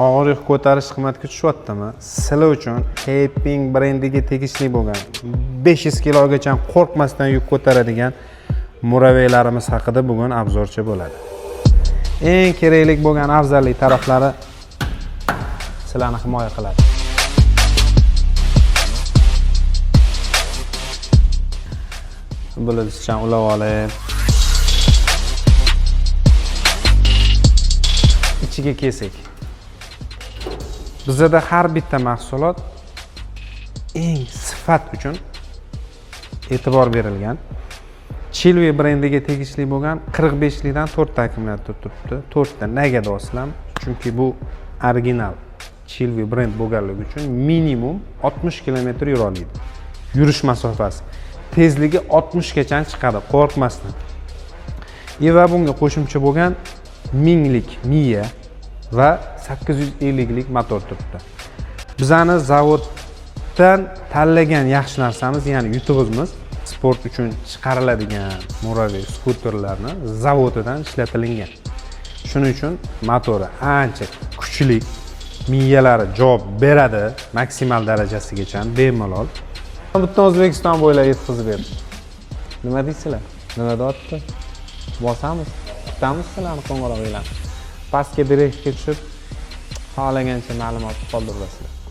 Og'ir yuk ko'tarish qimmatga tushyaptimi? Sizlar uchun Heping brendiga tegishli bo'lgan 500 kilogacha qo'rqmasdan yuk ko'taradigan muraveylarimiz haqida bugun обзорcha bo'ladi. Eng kerakli bo'lgan afzallik taraflari sizlarni himoya qiladi. Bluetoothchan ulab olib ichiga kelsak. Bizada har bitta mahsulot eng sifat uchun e'tibor berilgan. Chilvi brendiga tegishli bo'lgan 45 likdan 4 ta akkumulyator turibdi. 4 ta nega deyapsizlarmi? Chunki bu original Chilvi brend bo'lganligi uchun minimum 60 kilometr yura oladi. Yurish masofasi tezligi 60 gacha chiqadi, qo'rqmasdan. Va bunga qo'shimcha bo'lgan 1000 lik miya va 850 lik motor turibdi. Bizani zavoddan tanlagan yaxshi narsamiz, ya'ni yutug'imiz sport uchun chiqariladigan muraviy skuterlarni zavodidan ishlatilingan. Shuning uchun motori ancha kuchli, miyalari javob beradi maksimal darajasigacha bemalol. Butun O'zbekiston bo'ylab yetkazib berdi. Nima deysizlar? Nima deyapti? Bosamiz, kutamiz sizlarni qo'ng'irog'inglarni. Pastga direktga tushib, xohlagancha ma'lumot qoldirasizlar.